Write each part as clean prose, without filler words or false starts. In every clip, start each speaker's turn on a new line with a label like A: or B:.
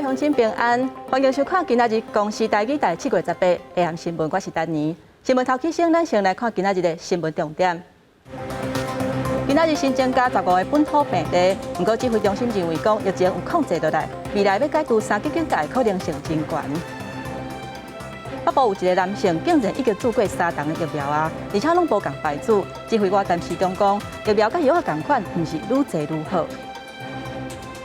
A: 鄉親平安，歡迎收看今仔日公視台語台7月18下暗新聞，我是丹妮。新聞頭起先，咱先來看今仔日的新聞重點。今仔日新增加15個本土病例，毋過指揮中心認為講疫情有控制落來，未來欲解除三級警戒可能性真懸。北部有一个男性竟然已經注過三筒的疫苗啊，而且攏無仝牌子。指揮官陳時中講，疫苗佮藥仔仝款，毋是愈濟愈好。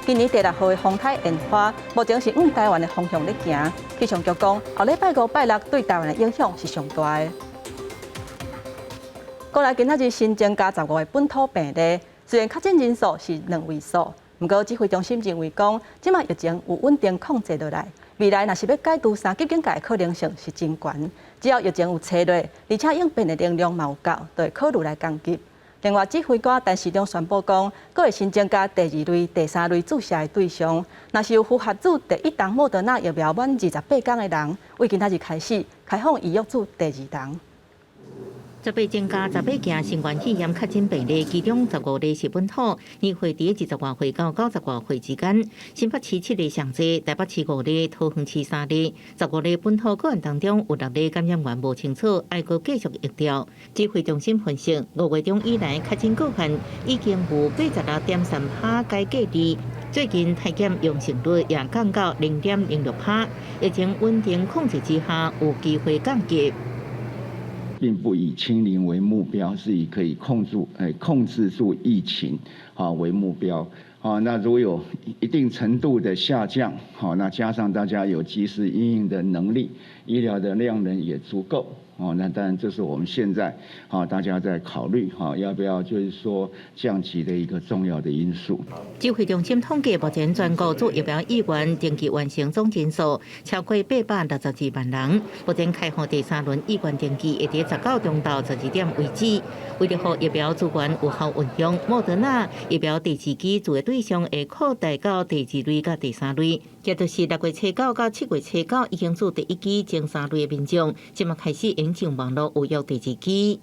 A: 今年第六號的風颱煙花，目前是向台灣的方向咧行。氣象局講，後禮拜五、拜六對台灣的影響是上大的。國內今仔日新增加15個本土病例，雖然確診人數是兩位數，毋過指揮中心認為講，這馬疫情有穩定控制落來，未來若是欲解除三級警戒的可能性是真懸。只要疫情有衰落，而且應變的能量嘛有夠，就會考慮來降級。另外，指揮官陳時中宣布講，閣會新增加第二類、第三類注射的對象，若是有符合注第一筒莫德納疫苗滿28天的人，為今仔日開始開放預約注第二筒。
B: 十八增加18件新冠肺炎確診病例，其中15例是本土，年歲佇20外歲到90外歲之間。新北市七例上濟，台北市五例，桃園市三例。15例本土個案當中，有六例感染源無清楚，愛閣繼續疫調。指揮中心分析，5月中以來確診個案已經有86.3趴解隔離。最近篩檢陽性率也降到0.06趴，疫情穩定控制之下，有機會降級。
C: 並不以清零為目標，是以可以控制住疫情啊為目標。好，那如果有一定程度的下降，好，那加上大家有及時因應的能力，醫療的量能也足夠，哦，那當然這是我們現在啊大家在考慮哈，要不要就是說降級的一個重要的因素。
B: 指揮中心統計，目前全國注疫苗意願登記完成總人數超過862萬人。目前開放第三輪意願登記，會佇19中晝12點為止。為了予疫苗資源有效運用，莫德納疫苗第二劑注的對象會擴大到第二類佮第三類，也就是6月初9到7月初9已經注第一劑前三類的民眾，這馬開始用上網路預約第二劑。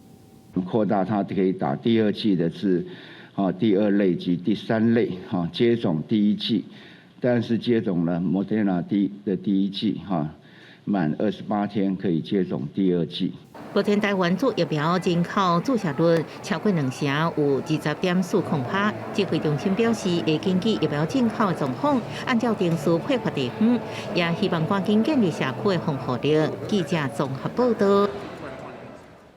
C: 擴大它可以打第二劑的是，啊第二類及第三類，哈接種第一劑，但是接種了莫德納第一劑，哈滿28天可以接種第二劑。
B: 目前台灣注疫苗人口注射率超過兩成，有20.40趴。指揮中心表示，會根據疫苗進口的狀況，按照程序配發地方，也希望趕緊建立社區的防護力。記者綜合報道。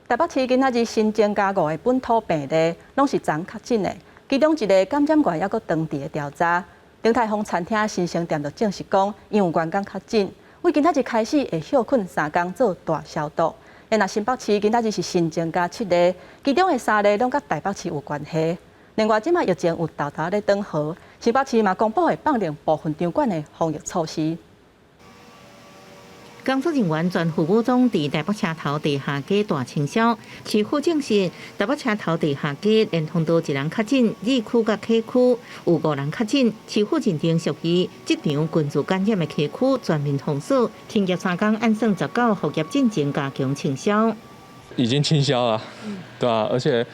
A: 台北市今仔日新增加五个本土病例，攏是昨確診的，其中一个感染源猶閣當佇咧調查。鼎泰豐餐廳新生店就證實講，𪜶有員工確診，為今仔日開始會歇睏3工做大消毒。若新北市今仔日是新增加七例，其中的三例攏佮台北市有關係。另外，這馬疫情有沓沓咧轉好，新北市嘛公布會放寬部分場館的防疫措施。
B: 工作人員全副武裝佇台北車頭地下街大清消，市府證實台北車頭地下街連通道一人確診，二區佮客區有五人確診，市府認定屬於這場群聚感染的區區，全面封鎖，停業3工，按算19復業進前加強清消。
D: 已經清消了，對啊，而且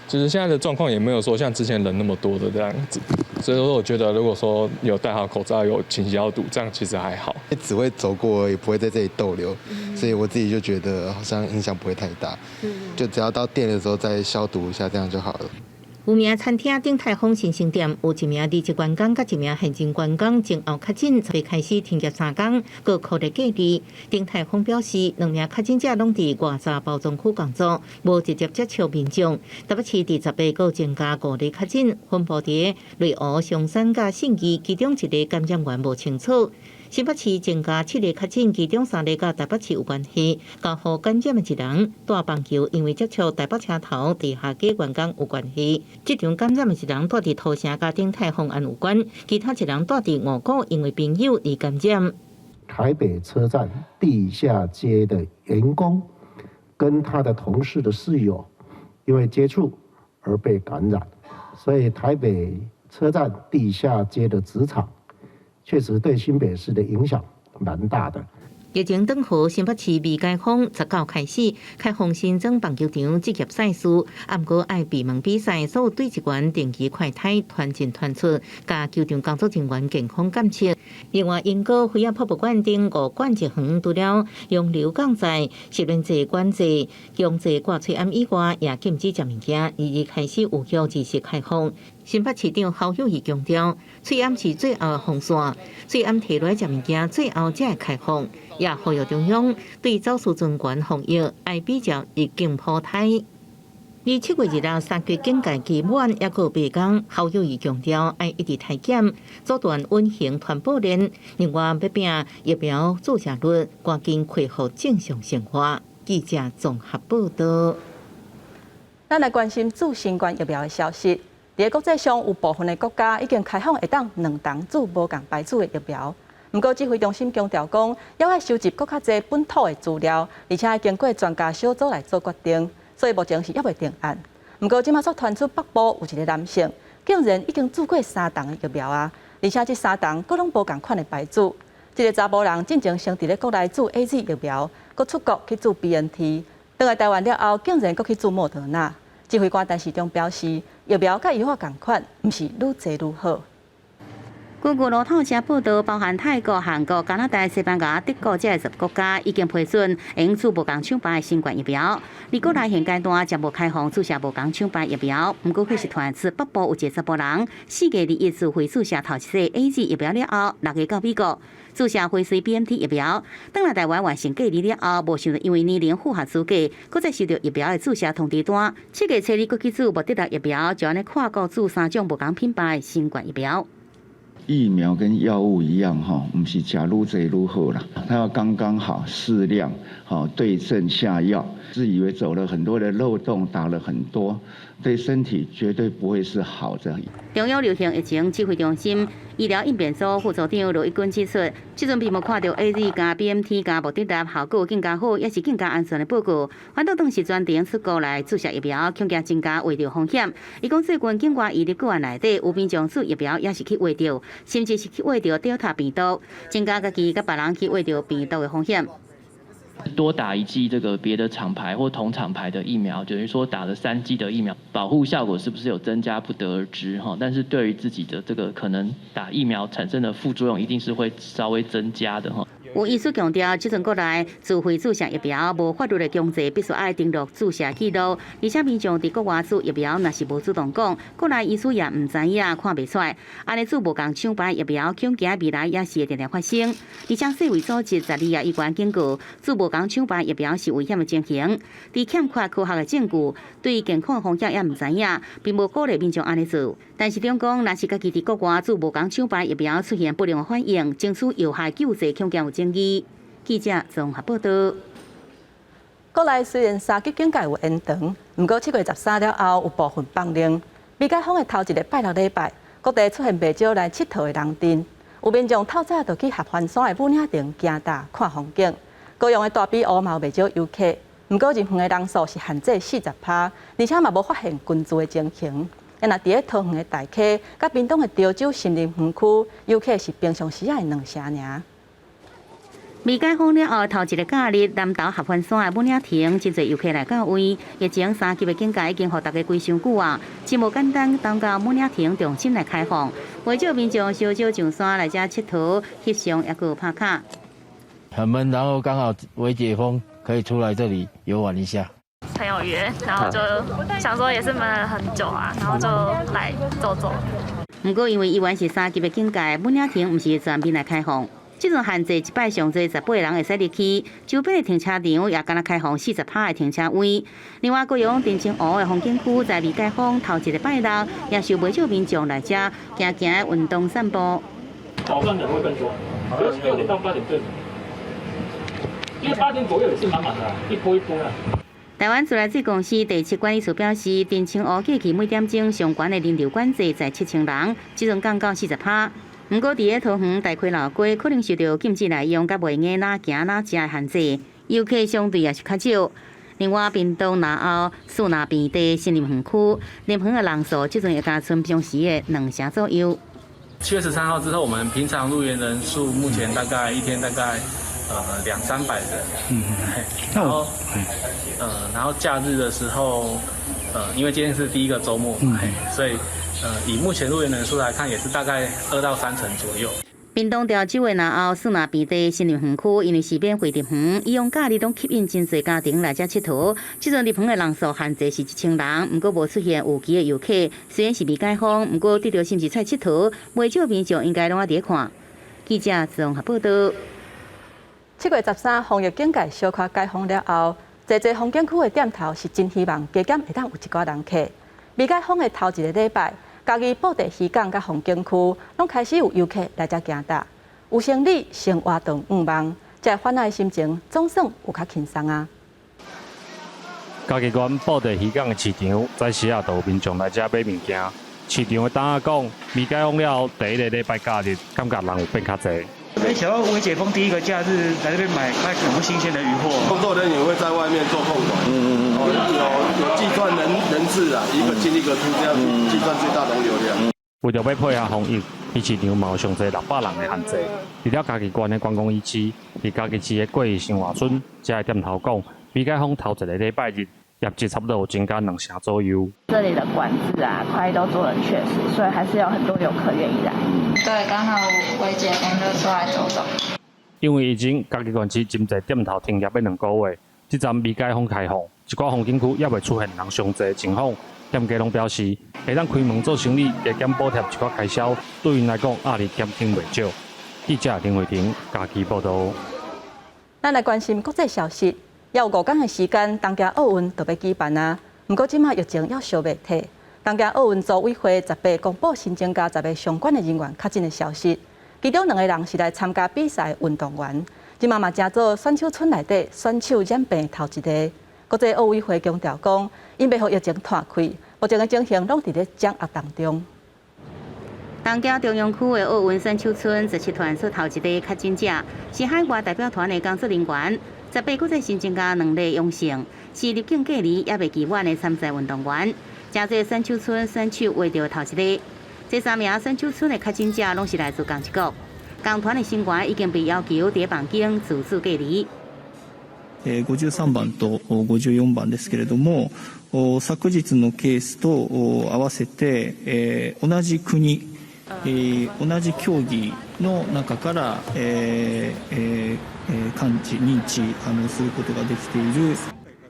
D: 就是現在的狀況也沒有說像之前人那麼多的這樣子，所以說我覺得如果說有戴好口罩、有勤消毒，這樣其實還好。
E: 只會走過，也不會在這裡逗留，所以我自己就覺得好像影響不會太大，就只要到店的時候再消毒一下，這樣就好了。
B: 有名餐廳鼎泰豐新生店有一名離職員工佮一名現任員工前後確診，才開始停業三工，閣擴大隔離。鼎泰豐表示，兩名確診者攏佇外閘包裝區工作，無直接接觸民眾。台北市佇18閣增加五例確診，分布佇內湖、松山佮信義，其中一个感染源無清楚。新北市增加七例確診，其中三例佮台北市有關係。交予感染的一人蹛棒球，因為接觸台北車頭地下街員工有關係。這場感染的一人蹛佇土城佮鼎泰豐案有關，其他一人蹛佇五股，因為朋友而感染。
F: 台北車站地下街的員工跟他的同事的室友，因為接觸而被感染，所以台北車站地下街的職場確實對新北市的影響蠻大的。
B: 疫情轉好，新北市未解封，19開始開放新增棒球場職業賽事，毋過愛閉門比賽，所有隊職員定期快篩團進團出，佮球場工作人員健康檢測。另外，英國菲亞博物館等五館一園，除了容量降載、實聯制管制、強制掛喙罨以外，也禁止食物件，2日開始有效正式開放。新北市長侯友宜強調，喙罨是最後的防線，喙罨提落來食物件，最後才會開放。也呼籲中央對走私船員防疫愛比照入境普篩。而7月2日三級警戒期滿，抑閣有8工，侯友宜強調愛一直篩檢，阻斷隱形傳播鏈。另外，欲拼疫苗注射率，趕緊恢復正常生活。記者綜合報道。
A: 咱來關心注新冠疫苗的消息。佇國際上有部分的國家已經開放會當兩筒注無仝牌子的疫苗。毋過指揮中心強調講，猶愛收集閣較濟本土的資料，而且愛經過專家小組來做決定，所以目前是猶未定案。毋過這馬煞傳出北部有一个男性，竟然已經注過三筒的疫苗啊，而且這三筒閣攏無仝款的牌子。這个查埔人進前先佇咧國內注 AZ 疫苗，閣出國去注 BNT，轉來台灣了後，竟然閣去注莫德納。指揮官陳時中表示，疫苗佮藥仔仝款，毋是愈濟愈好。
G: 根據路透社報道，包含泰國、韓國、加拿大、西班牙、德國這10國家已經批准用注無仝廠牌新冠疫苗。而國內現階段暫無開放注射無仝廠牌疫苗，毋過卻是傳出北部有一个查埔人，4月21自費注射頭一劑 AZ 疫苗了後，6月到美國注射輝瑞 BNT 疫苗，轉來台灣完成隔離了後，無想著因為年齡符合資格，閣再收著疫苗的注射通知單。7月初二閣去注莫德納疫苗，就按呢跨國注三種無仝品牌新冠疫苗。
C: 疫苗跟藥物一樣，哈，毋是食愈濟愈好啦，它要剛剛好適量，好對症下藥。自以為走了很多的漏洞，打了很多，對身體絕對不會是好的。
G: 中央流行疫情指揮中心醫療應變組副組長羅一鈞指出，這陣並無看著 AZ 加 BNT 加莫德納效果更加好，抑是更加安全的報告。反倒當是專程出國來注射疫苗，恐驚增加罹著風險。伊講最近境外移入個案內底，有民眾注疫苗抑是去罹著，甚至是去罹著 Delta 病毒，增加家己佮別人去罹著病毒的風險。
H: 多打一劑這個別的廠牌或同廠牌的疫苗，等於說打了3劑的疫苗，保護效果是不是有增加，不得而知哈。但是對於自己的這個可能打疫苗產生的副作用，一定是會稍微增加的哈。
G: 有醫師強調，這陣國內自費注射疫苗無法律的強制，必須愛登錄注射記錄。而且民眾佇國外注疫苗，若是無主動講，國內醫師也毋知影，看袂出來。按呢注無仝廠牌疫苗，恐驚未來也是會定定發生。而且世衛組織12日依懸警告，注無仝廠牌疫苗是危險的情形。佇欠缺科學的證據，對健康風險也毋知影，並無鼓勵民眾按呢做。但是中講，若是家己佇國外注無仝廠牌疫苗出現不良反應，爭取藥害救濟，恐驚有爭議。記者綜合報道。
A: 國內雖然三級警戒有延長，毋過7月13了後有部分放令。未解封的頭一个拜六禮拜，各地出現袂少來𨑨迌的人陣，有民眾透早就去合歡山的武嶺亭行踏看風景。高雄的大比湖嘛有袂少遊客，毋過入園的人數是限制40%，而且嘛無發現群聚的情形。若佇咧桃園的大溪、佮屏東的潮州森林園區，遊客是平常時仔的兩成爾。
G: 未解封了後，頭一个假日，南投合歡山的武嶺亭，真濟遊客來到位。疫情三級的警戒已經予大家規傷久啊，真無簡單，等到武嶺亭重新來開放，袂少民眾小少上山來遮𨑨迌、翕相，抑閣有拍卡。
I: 很悶，然後剛好未解封，可以出來這裡遊玩一下。
J: 朋友約，然後就想說也是悶了很久啊，然後就來走走。
G: 毋過因為依原是三級的警戒，武嶺亭毋是全面來開放。這陣限制一擺上濟18個人會使入去，周邊的停車場也干焦開放40%的停車位。另外，高雄澄清湖的風景區在未解封頭一个拜六，也受袂少民眾來遮行行運動散步。
K: 早上人會更多，6點到8點最，因為8點左右也是滿滿的，一波一波啊。
G: 台灣自來水公司第七管理處表示，澄清湖過去每點鐘上懸的人流管制在7000人，這陣降到40%。毋過，佇咧桃園大溪老街，可能受著禁止內用佮袂用哪行哪食的限制，遊客相對也是較少。另外，屏東南澳樹林平地森林園區，入園的人數這陣會加賰平常時的兩成左右。
L: 7月13號之後，我們平常入園人數目前大概一天大概兩三百人。然後假日的時候，因為今天是第一個週末，所以以目前入園人數來看，也是大概2到3成左右。
G: 屏東調酒的南澳四拿平地森林園區，因為是免費入園，以往假日攏吸引真濟家庭來遮𨑨迌。這陣入園的人數限制是1000人，毋過無出現預期的遊客。雖然是未解封，毋過對著是毋是出來𨑨迌，袂少民眾應該攏猶佇咧看。記者綜合報道。
A: 7月13防疫警戒小可解封了後，濟濟風景區的店頭是真希望加減會當有一寡人客。未解封的頭一个禮拜，嘉義布袋漁港佮風景區攏開始有遊客來遮行踏，有生理先活動願望，這個歡樂的心情總算有較輕鬆啊！
M: 嘉義縣布袋漁港的市場，早時啊，就有民眾來遮買物件。市場的檔仔講，未解封了後，第一个禮拜假日，感覺人有變較濟。
N: 沒想到未解封第一個假日來這邊買，看有沒有新鮮的魚貨。
O: 工作人員會在外面做控管，有計算人次啊，一個進一個出，這樣計算最大容流量。
M: 為著欲配合防疫，魚市場嘛有上濟600人的限制。除了嘉義縣的觀光魚市，佇嘉義市的過義生活村，遮的店頭講，未解封頭一个禮拜日，業績差不多有增加2成左右。
P: 這裡的管制啊，快都做得很確實，所以還是有很多遊客願意來。
J: 對，剛好未解封就出來走走。
M: 因為疫情，嘉義縣市真濟店頭停業欲2個月，這陣未解封開放，一寡風景區猶未出現人傷濟的情況。店家攏表示，會當開門做生意，加減補貼一寡開銷，對𪜶來講壓力減輕袂少。記者林慧婷嘉義報導。
A: 咱來關心國際消息，猶有5工的時間，東京奧運就欲舉辦啊。毋過這馬疫情猶燒袂退，東京奧運組委會18公布新增加10個相關的人員確診的消息，其中兩個人是來參加比賽的運動員。這馬嘛成做選手村內底選手染病頭一个。國際奧委會強調講，𪜶袂予疫情拖開，目前的情形攏佇咧掌握當中。
G: 東京中央區的奧運選手村17傳出頭一个確診者，是海外代表團的工作人員。18閣再新增加兩例陽性，是入境隔離猶未期滿的參賽運動員。成做選手村選手秽著頭一个，這三名選手村的確診者攏是來自仝一國，仝團的成員已經被要求佇房間自主隔離。
Q: 53番と54番ですけれども、昨日のケースと合わせて、同じ国、同じ競技の中から、感知、認知することができている。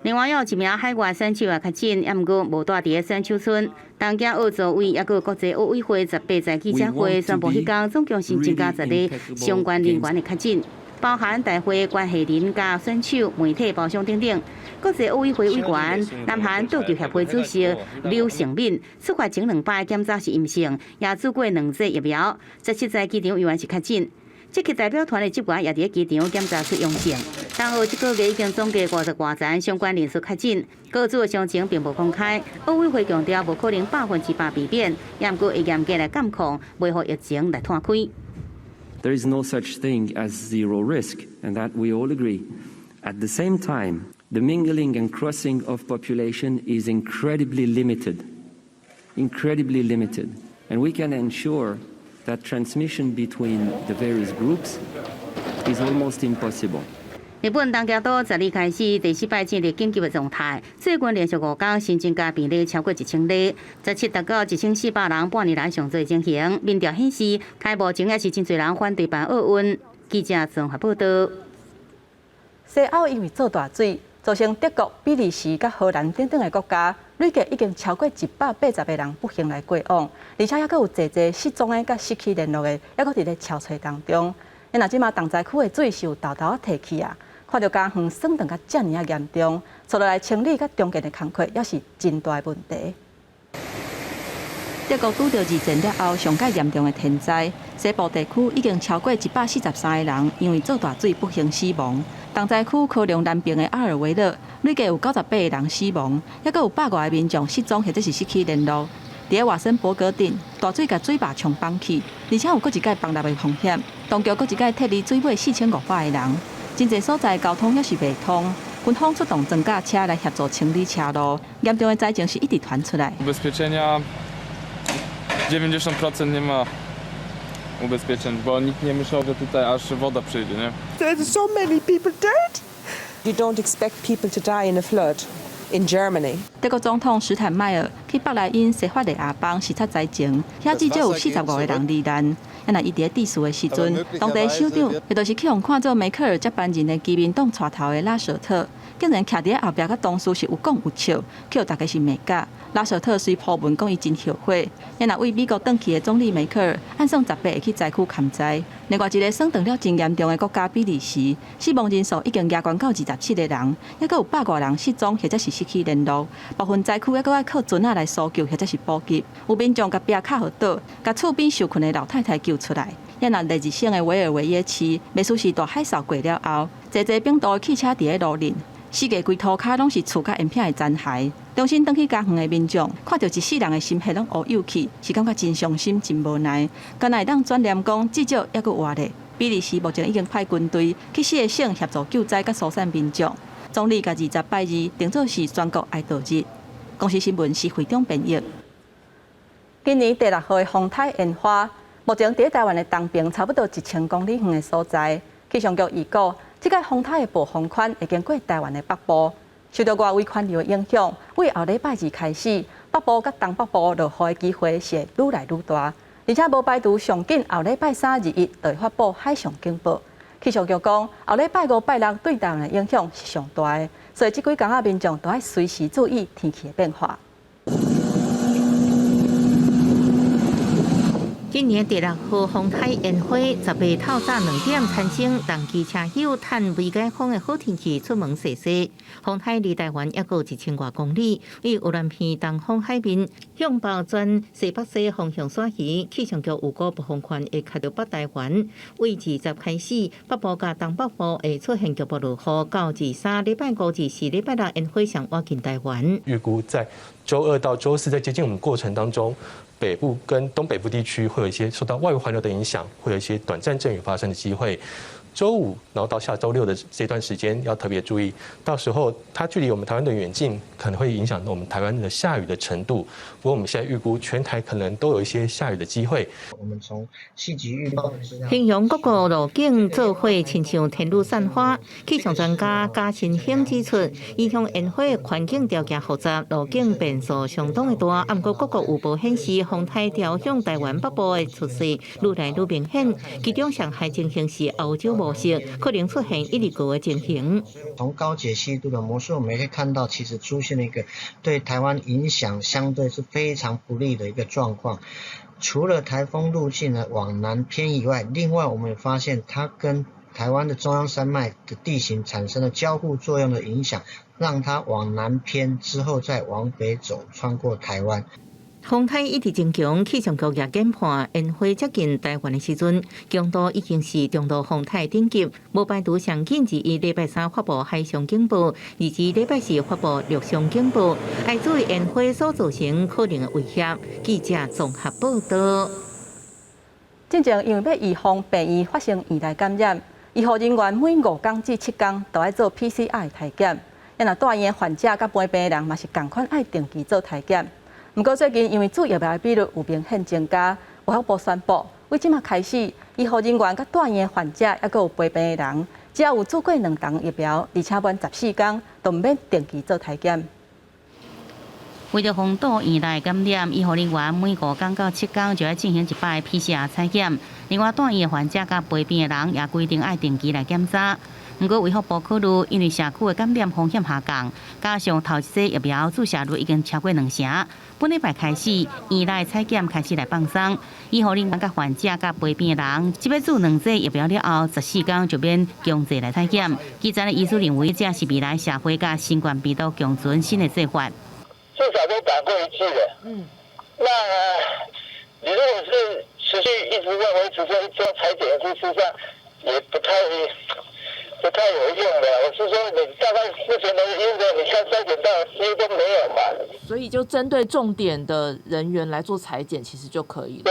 G: 另外有一名海外選手也確診，猶毋過無蹛佇選手村。東京奧組委猶閣國際奧委會18在記者會宣布，彼工總共新增加10个相關人員的確診，包含大會關係人佮選手、媒體包廂等等。國際奧委會委員、南韓桌球協會主席柳成敏出發前兩擺檢查是陰性，也注過兩劑疫苗，17在機場猶原是確診。捷克代表團的職員也佇機場檢查出陽性。東奧這個月已經總計50外人相關人數確診，個組的詳情並無公開。奧委會強調無可能100%避免，猶毋過會嚴格來監控，袂予疫情來拖開。
R: There is no such thing as zero risk, and that we all agree. At the same time, the mingling and crossing of population is incredibly limited, incredibly limited, and we can ensure that transmission between the various groups is almost impossible.
G: 日本東京都12開始第四擺進入緊急的狀態，最近連續5工新增加病例超過1000例，17達到1400人，半年來上濟情形。民調顯示，開幕前也是真濟人反對辦奧運。記者綜合報道。
A: 西歐因為做大水，造成德國、比利時佮荷蘭等等的國家，累計已經超過180個人不幸來過往，而且猶閣有濟濟失蹤的佮失去聯絡的，猶閣佇咧搜揣當中。若這馬重災區的水是有沓沓仔退去啊，看著家園損斷甲遮爾仔嚴重，紲落來清理佮重建的工課，猶是真大的問題。德國拄著二戰了後上蓋嚴重的天災，西部地區已經超過143個人因為做大水不幸死亡。重災區科隆南爿的阿爾維勒，累計有98個人死亡，猶閣有百外个民眾失蹤或者是失去聯絡。佇咧瓦森伯格鎮，大水共水壩沖崩去，而且有閣一擺崩塌的風險。當局閣一擺撤離水尾4500個人，真濟所在交通猶是袂通。軍方出動裝甲車來協助清理車路，嚴重的災情是一直傳出來。
S: Ubezpieczenia 90% nie ma
D: Ubezpieczeń, bo nikt nie myślał, że tutaj aż woda przyjdzie, nie?
S: There's so many people dead. You don't expect people to die in a flood in Germany.
A: 德國總統史坦邁爾去北萊茵西法利亞邦視察災情，遐至少有45個人罹難。啊，若伊佇咧致辭的時陣，當地首長，也就是去予看做梅克爾接班人的基民黨帶頭的拉舍特，竟然徛佇咧後壁，佮同事是有講有笑，予大家是罵甲。拉舍特隨鋪文講伊真後悔，啊若對美國轉去的總理梅克爾，按算18會去災區勘災。另外一个損斷了真嚴重的國家比利時，死亡人數已經加懸到27個人，猶閣有百外人失蹤或者是失去聯絡。部分災區猶閣愛靠船仔來搜救或者是補給。有民眾共壁敲予倒，共厝邊受困的老太太救出來。啊若列治省的維爾維耶市，袂輸是大海嘯過了後，濟濟反渡的汽車佇咧路面，四界規塗跤攏是厝佮煙片的殘骸。重新轉去家園的民眾，看著一世人的心血攏烏有去，是感覺真傷心、真無奈。敢若會當轉念講，至少猶閣活咧。比利時目前已經派軍隊去四個省協助救災佮疏散民眾。總理共20拜二定做是全國哀悼日。公視新聞是會長編譯。今年第六號的風颱煙花，目前佇台灣的東邊差不多1000公里遠的所在。氣象局預估，這個風颱的暴風圈會經過台灣的北部，受著外圍環流的影響，對後禮拜二開始，北部佮東北部落雨的機會是會愈來愈大，而且無排除上緊後禮拜三、二一就會發布海上警報。氣象局講，後禮拜五、拜六對台灣的影響是上大的，所以這幾工仔民眾都愛隨時注意天氣的變化。
B: 今年第六號風颱煙花，18透早2點產生，重機車友趁未解封的好天氣出門踅踅。風颱離台灣猶閣有1000外公里，對宜蘭縣東方海面向北轉西北西方向徙移。氣象局預估暴風圈會卡著北台灣，對20開始，北部佮東北部會出現局部落雨，到23禮拜五、24禮拜六煙花上倚近台灣。
T: 預估在週二到週四在接近我們過程當中，北部跟東北部地區會有一些受到外圍環流的影響，會有一些短暫陣雨發生的機會。週五，然後到下週六的這段時間要特別注意，到時候它距離我們台灣的遠近可能會影響到我們台灣的下雨的程度。不過我們現在預估全台可能都有一些下雨的機會。
U: 我們從細級預報
B: 形容各個路徑做伙親像天女散花。氣象專家賈新興指出，影響煙花環境條件複雜，路徑變數相當的大。毋過各國預報顯示，風颱朝向台灣北部的趨勢愈來愈明顯。其中上害情形是歐洲模式，可能出現一直高的情形。
U: 從高解析度的模式，我們也可以看到，其實出現了一個對台灣影響相對是非常不利的一個狀況。除了颱風路徑呢往南偏以外，另外我們也發現它跟台灣的中央山脈的地形產生了交互作用的影響，讓它往南偏之後再往北走，穿過台灣。
B: 風颱一直增強，氣象局也研判，煙花接近台灣的時陣，強度已經是中度風颱等級，無排除上緊21禮拜三發布海上警報，24禮拜四發布陸上警報，愛注意煙花所造成可能的威脅。記者綜合報道。
A: 進前因為欲預防病院發生院內感染，醫護人員每5工至7工都愛做 PCR 篩檢。啊，若蹛院的患者佮陪病的人嘛是仝款愛定期做篩檢。毋過最近因為注疫苗的比率有明顯增加，衛福部宣布，對這馬開始，醫護人員佮蹛院的患者，猶閣有陪病的人，只要有注過兩針疫苗，而且滿14工，都毋免定期做篩檢。
G: 為著防堵院內感染，醫護人員每5工到7工就愛進行一擺 PCR 採檢。另外，蹛院的患者佮陪病的人也規定愛定期來檢查。毋過，衛福部考慮，因為社區的感染風險下降，加上頭一劑疫苗注射率已經超過兩成，本禮拜開始，院內採檢開始來放鬆。醫護人員佮患者佮陪病的人，這擺注兩劑疫苗了後，14工就免強制來採檢。基層的醫師認為，這是未來社會佮新冠病毒共存新的做法。
V: 至少都打過一劑了。那你如果是持續一直在維持說一周採檢一次，事實上也不太有用的。我是說，你大概目前的因為你看篩檢到幾乎都沒有嘛。
W: 所以就針對重點的人員來做採檢，其實就可以了。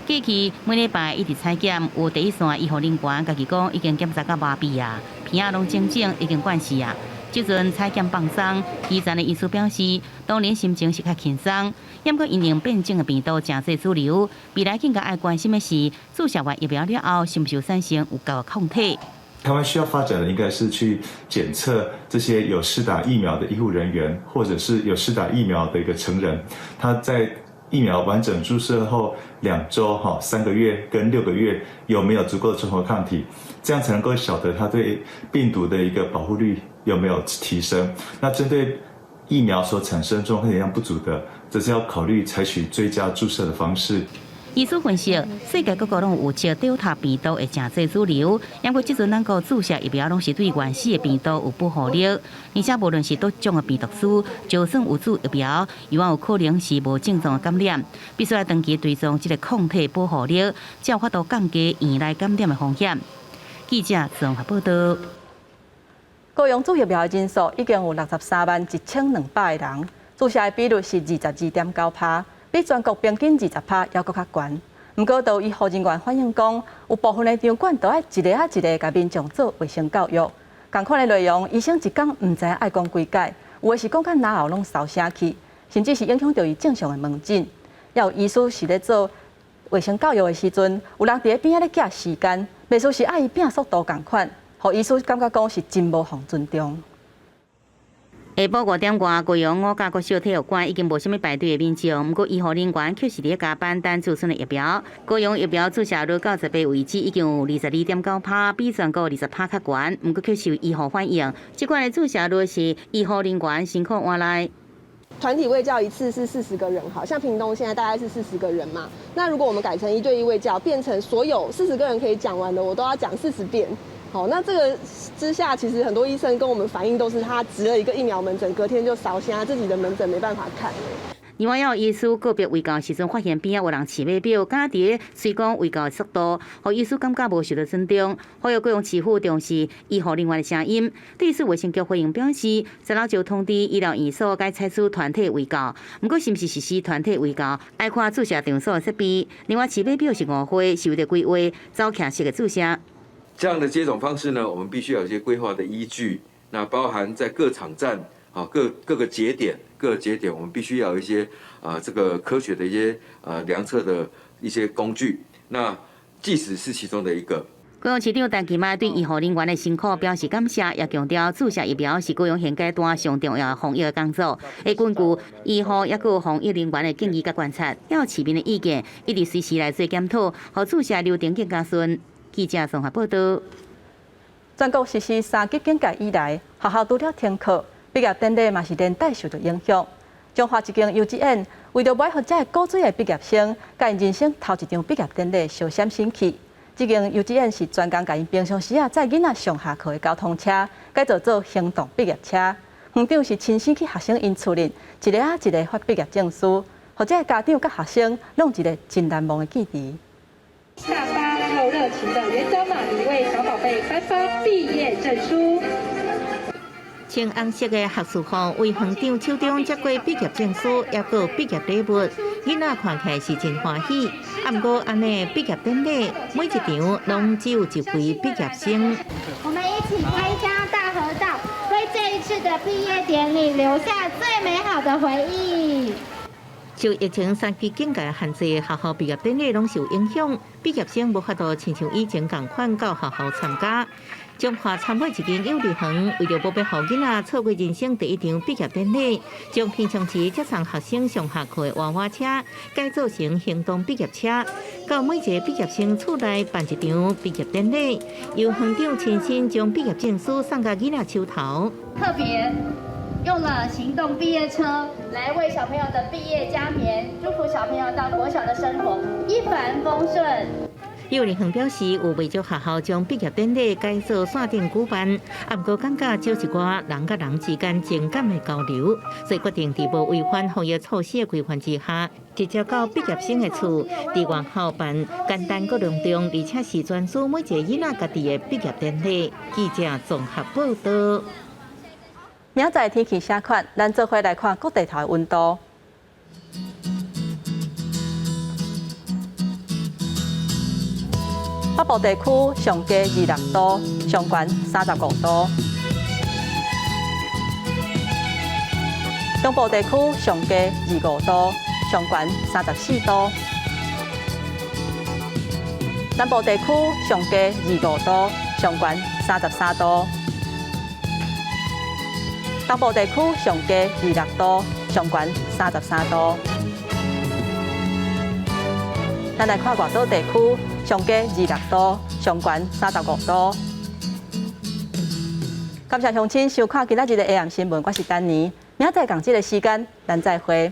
V: 對。
G: 過去每禮拜一直採檢，有第一線醫護人員家己講已經檢查到麻痹啊，鼻仔攏腫腫，已經慣勢啊。這陣採檢放鬆，基層的醫師表示，當然心情是較輕鬆。毋過因應變種的病毒誠濟主流，未來更加愛關心的是注射完疫苗了後，是毋是有產生有夠的抗體。
C: 台灣需要發展的應該是去檢測這些有施打疫苗的醫護人員，或者是有施打疫苗的一個成人，他在疫苗完整注射後2週、3個月跟6個月有沒有足夠的中和抗體，這樣才能夠曉得他對病毒的一個保護率有沒有提升。那針對疫苗所產生中和抗體量不足的，則是要考慮採取追加注射的方式。
G: 醫師分析，世界各國攏有預測 Delta 病毒會誠濟主流，毋過這陣咱國注射疫苗攏是對原始的病毒有保護力，而且無論是佗種的病毒株，就算有注疫苗，依然有可能是無症狀的感染，必須愛長期追蹤這個抗體保護力，才有法度降低院內感染的風險。記者綜合報道。
A: 高雄注疫苗的人數已經有631,200個人，注射的比率是22.9%。比全國平均20%猶閣較懸。毋過，都有醫護人員反映講，有部分的場館都愛一个仔一个共民眾做衛生教育，仝款的內容，醫生一工毋知愛講幾擺，有的是講甲嚨喉攏燒聲去，甚至是影響著伊正常的門診。也有醫師是咧做衛生教育的時陣，有人佇咧邊仔咧寄時間，袂輸是愛伊拼速度仝款，予醫師感覺講是真無予尊重。
G: 下晡5點外，高雄五甲國小體育館已經無啥物排隊的民眾，毋過醫護人員卻是佇咧加班等贮存的疫苗。高雄疫苗注射率到十八為止已經有22.9%，比全國20%較懸。毋過卻是有醫護反映，這款的注射率是醫護人員辛苦換來。
E: 團體衛教一次是40個人，好像屏東現在大概是四十個人嘛。那如果我們改成一對一衛教，變成所有四十個人可以講完的，我都要講40遍。好，那這個之下，其實很多醫生跟我們反映，都是他值了一個疫苗門診，隔天就燒聲，自己的門診沒辦法看了。
G: 另外，有醫師個別衛教時陣，發現邊仔有人飼碼表，敢佇咧催講衛教的速度，予醫師感覺無受到尊重。呼籲高雄市府重視醫護人員的聲音。對此，衛生局回應表示，昨昏就通知醫療院所改採取團體衛教，毋過是毋是實施團體衛教，愛看注射場所的設備。另外，飼碼表是誤會，是為著規劃走徛式的注射。
F: 這樣的接種方式呢，我們必須有一些規劃的依據。那包含在各場站啊，各個節點，各個節點，我們必須要有一些啊，這個科學的一些量測的一些工具。那計時是其中的一個。
G: 高雄市長陳其邁對醫護人員的辛苦表示感謝，也強調注射疫苗是高雄現階段上重要的防疫工作。會根據醫護抑閣防疫人員的建議佮觀察，還有市民的意見，一直隨時來做檢討，予注射流程更加順。記者綜合報道。
A: 全國實施三級警戒以來，學校除了停課，畢業典禮嘛是連帶受到影響。彰化一間幼稚園為著無愛予這个古錐的畢業生，共𪜶人生頭一場畢業典禮相閃省去。這間幼稚園是專工共𪜶平常時啊載囡仔上下課的交通車，改造做行動畢業車。園長是親身去學生𪜶厝裡，一个仔一个發畢業證書，予這个家長佮學生攏一个真難忘的記憶。
X: 大發又熱情的園長瑪麗為小寶貝頒發畢業證書。
B: 穿紅色的學士服，為園長手中接過畢業證書，抑閣畢業禮物，囡仔看起來是真歡喜。啊，毋過按呢畢業典禮，每一場攏只有一位畢業生。
Y: 我們一起拍一張大合照，為這一次的畢業典禮留下最美好的回憶。
B: 受疫情三級警戒限制，學校畢業典禮攏受影響，畢業生無法度親像以前仝款到學校參加。彰化參會一間幼兒園，為著無欲予囡仔錯過人生第一場畢業典禮，將平常時接送學生上下課的娃娃車改造成行動畢業車，到每一个畢業生厝內辦一場畢業典禮，由園長親身將畢業證書送到囡仔手頭。
Y: 特別用了行動畢業車來為小朋友的畢業加冕，祝福小朋友到國小的生活一帆風順。
B: 幼兒園表示，有袂少學校將畢業典禮改做線頂舉辦，啊，毋過感覺少一寡人佮人之間情感的交流，所以決定佇無違反防疫措施的規範之下，直接到畢業生的厝，佇外口辦簡單閣隆重，而且是專屬每一个囡仔家己的畢業典禮。記者綜合報道。
A: 明仔載天氣啥款？咱做伙來看各地頭的溫度。北部地區上低26度，上懸35度。中部地區上低25度，上懸34度。南部地區上低25度，上懸33度。東部地區上低26度，上懸33度。咱來看外島地區，上低26度，上懸35度。感謝鄉親收看今仔日的 AM 新聞，我是丹妮。明仔載仝這个時間，咱再會。